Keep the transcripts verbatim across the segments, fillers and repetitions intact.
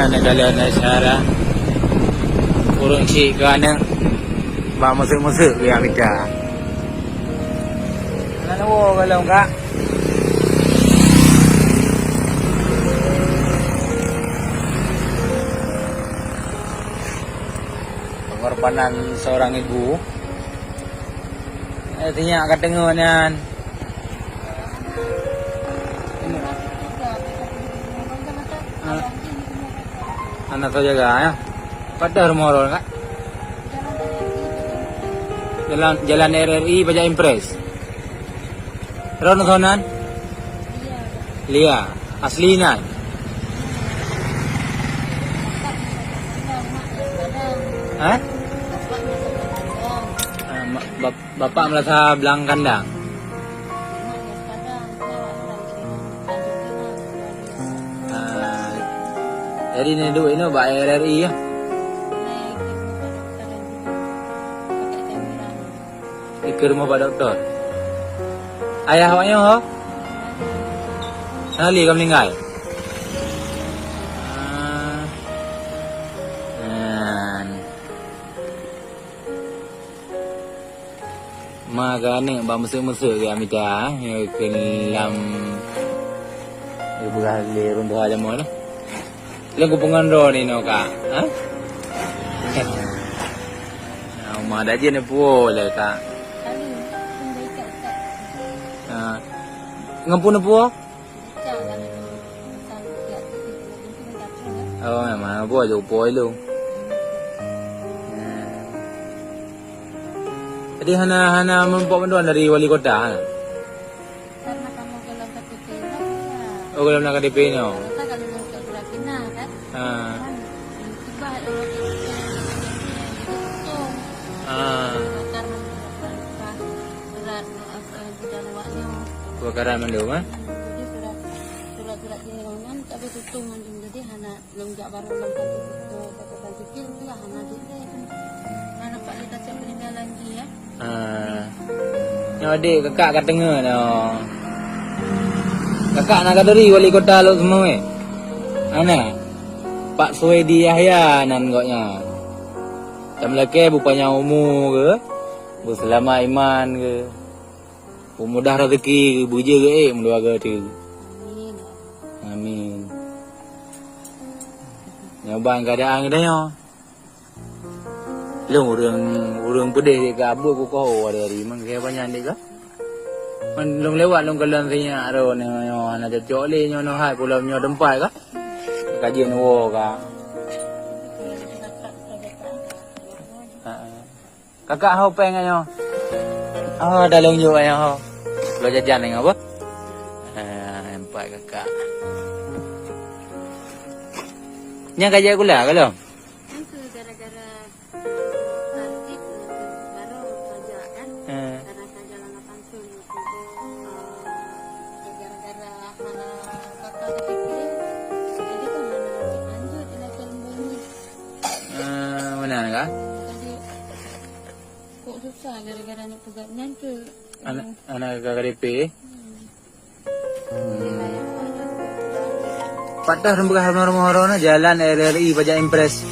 Aneuk galak aneuk syara. Ureueng chik keu aneuk. Bak meuseuek-meuseuek keu nyang mita. Hana neuwoe gohlom, Kak. Pengorbanan seorang ibu. Eh, sinyak ka teungoh nyan. Ah, aneuk teujaga, ya. Padahai rumoh droe, Kak. Jalan, jalan R R I pajak Impres. Droe soe nan? Lia. Asli nan? Hah? Ah, ma-, bap-, Bapak meulasa blang kandang. Ah, jadi neuduek inoe bak R R I ya. Dikeue rumoh bak dokto. Ayah awak nyoe ho? Hana lé ka meuninggai. Ah. Nyan. Ma keu aneuk bak meuseuek-meuseuek geuh mita, nyoe keu lam, eh, beurah lé rhueng tuha jamoe lah. Lôn kupeungon droe ninoe, Kak. Ha? Nah, ma dak jeuet neupuwoe lé, Kak. Ha. Ngon peue neupuwoe? Oh, memang buah jauh poi lu. Hmm. Jadi hana, hana meurumpok bantuan dari wali kota, ha? Karena kamoe golom K T P nyoe, ya. Oh, golom na K T P nyoe. Kota kalau mau ke Burkina, kan? Ha. Kan, tiba, eh, jadi kosong. Ha. Karena berat, eh, bidang awak nyoe. Kebakaran mandum, ha? Jadi surat, surat-surat di ruangan, tapi tutup mandum. Jadi hana Lôn jak barô lam kantor, kantor sipil tu lah, hana jeuet lé. Hana nampak lé tacok peninggalan jih, ya. Ah. Nyoe dek, kakak ka teungoh nyoe. Kakak na ka turi wali kota Lhokseumawe? Hana. Pak Suwedi Yahya nan gobnyan. Tameulakée beupanjang umu geuh, beuseulamat iman geuh, beumudah raseuki geuh, beujeuet geuék meudua geuh teuh. Amin. Amin. Nyoe ban keuadaan geutanyoe. Lôn ureueng, ureueng peudeh deh ka buet kukoh hari-hari, mangke banyak deh ka. Man lôn lewat lôn kalon sinyak droeneuh nyoe hana cocok lé nyoe, nyoe hai pulo nyoe teumpat ka. Ka jeuet neuwoe ka. Ha. Kakak ho péng nyoe. Oh, ada lôn jok nyoe ho. Lo jajan nyoe apa? Ah, empat kakak. Nyang ka jak gula ka lom? Itu gara-gara transit, baru kerja kan. Eh. Karena kerja lama pantun. Eh, gara-gara hana kata terpikir, jadi kan hana lanjut dengan film ini. Eh, mana ka? Jadi, kok susah gara-gara nak pegang nyan ke? Anak, anak K T P. Hmm. Hmm. Patah rembah rumoh-rumoh na jalan R R I pajak Impres.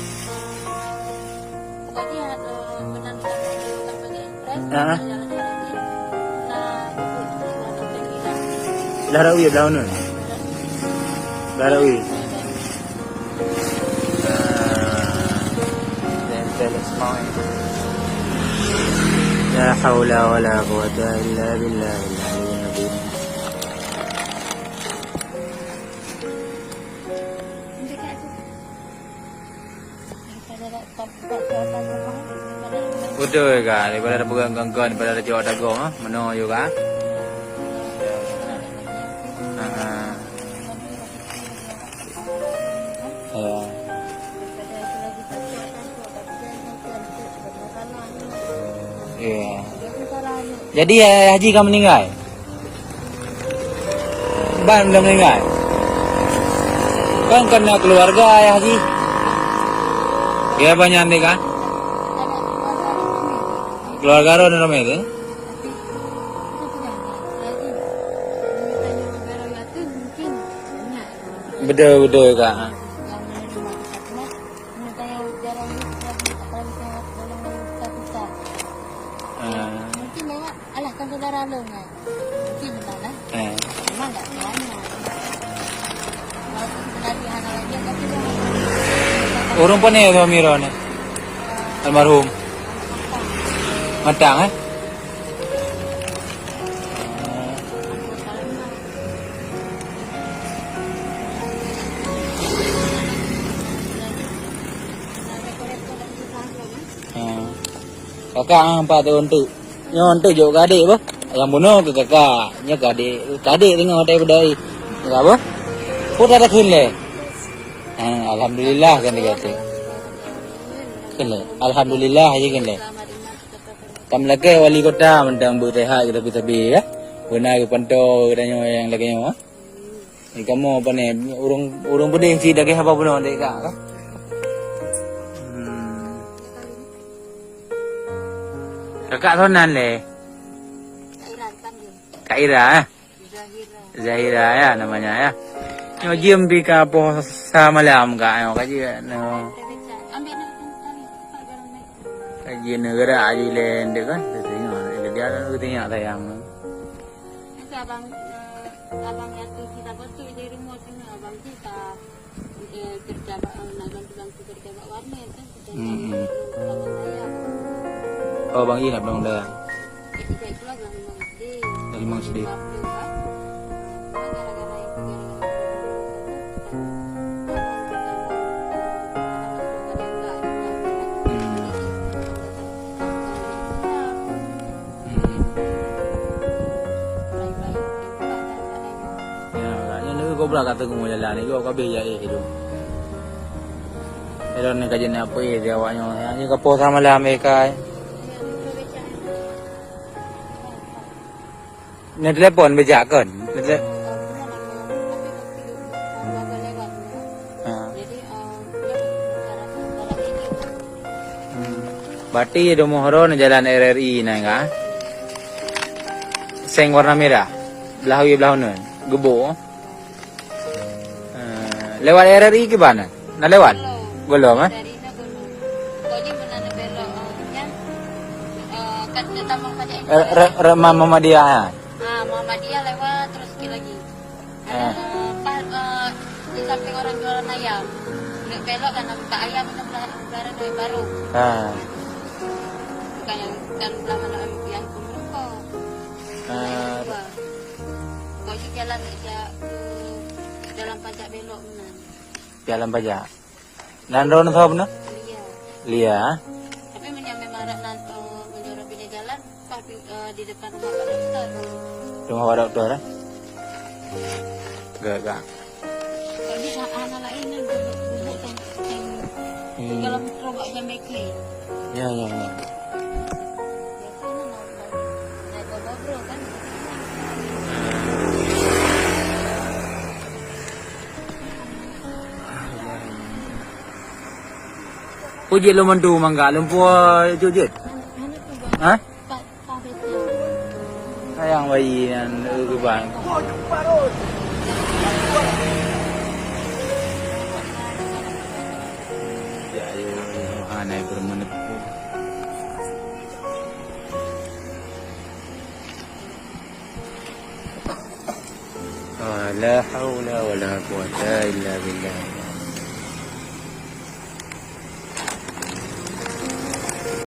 Jadi, eh, benar-benar pajak Impres, ah, jalan R R I. Lah, Lah rawi, lah unu. Lah rawi. Ah, dan jalan semua. La haula wala quwata illa billahil aliyyil azim. Beutôi ka, daripada tapeugah kon-kon, daripada tajok dagoe, ha? Meunoe yue ka? Ha, ha. Ya. Ya. Jadi, Ayah Haji ka meuninggai? Ban lom meuninggai. Kan kena keluarga ayah jih. Ya, banyak ni kan? Keluarga Ron ramai tu. Betul, betul, Kak. Eh. Ureueng pane suami droeneuh? Almarhum. Matang, eh? Ha. Kakak, ah, empat tahun tu. Nyoe tu jok keu adek bah. Nyang bunoe keu kakak. Nyoe keu adek. Keu adek teungoh watèe beudai. Enggak bah? Peue tada kheun lé? Ha, alhamdulillah kan dia kata. Kheun lé. Alhamdulillah je kheun lé. Tam lakèe wali kota mantong beusehat geutanyoe sabe-sabe, ya. Beuna geupantoe geutanyoe nyang lagèe nyoe, ha. Di kamoe pane ureueng, ureueng peudeh cit dagèe haba bunoe dek kak, ka? Hmm. Kakak soe nan lé? Kak Ira, eh? Zahira, ya, namanya, ya. Nyoe jeuem pih ka poh sa malam, Kak, nyoe ka jeuet, nyoe. Ka jeuet nyoe geura aju lé ndeuh kan, teuingat, dia teuingat sayang. Itu abang, eh, abang yang tu kita bantu dari rumah sini, abang kita, eh, kerja bak, eh, nak bantu-bantu kerja bak warnet kan, kerja bak warnet, abang saya. Oh, Bang Ina, Bang Dayang. Jadi saya keluar dari rumah SD. Dari rumah SD. Abang gara-gara itu, gara-gara itu, abang, eh, Hmm. Hmm. Ya, agaknya lé kobra ka teungoh jalan ni, jaweueb kabeh jak éh tu. Elon ni ka jeuet na peue di awak nyoe. Ya, ni ka poh sa malam éh kai. Neutelepon beujak kon? Neutele- Ha. Hmm. Berarti di rumoh droeneuh jalan R R I na ka? Seng warna merah. Blah wie blah uneun. Geuboh. Eh, lewat R R I kiban? Na lewat? Belum. Belum, eh? Dari na belum. Pokoknya beuna neubelok, eh, nyan, eh, kat Taman Pajak. Eh, re-, re-, Muhammadiyah, ha? Ah, Muhammadiyah lewat, terus sikit lagi. Ada, eh, pas, eh, di samping orang jualan ayam. Neuk belok kan, buka ayam, itu belah, belah baru. Ha. Bukan yang, bukan belah mana yang pun rokok. Ah. Yang kedua. Pokoknya jalan je ke Jalan Pajak belok meunan. Jalan Pajak. Nan droeneuh saboh na? Lia. Lia. Tapi meunyoe memang rak nan, eh, meunyoe rak pindah jalan, pas pi-, eh, di depan rumah Pak Doktor. Rumah Pak Doktor, eh? Gak, gak. Kalau ni, ah, anak lain ni, bubuk, bubuk kan, kan, hmm, kalau robak jam bekli. Ya, ya, ya. Peue jeuet lôn bantu mangga, lôn puwoe jeuet-jeuet? Ha? Sayang bayi nyan, eh, geuban. Ya, ya, ya, hana bermenep. Ah, la haula wala quwata illa billah.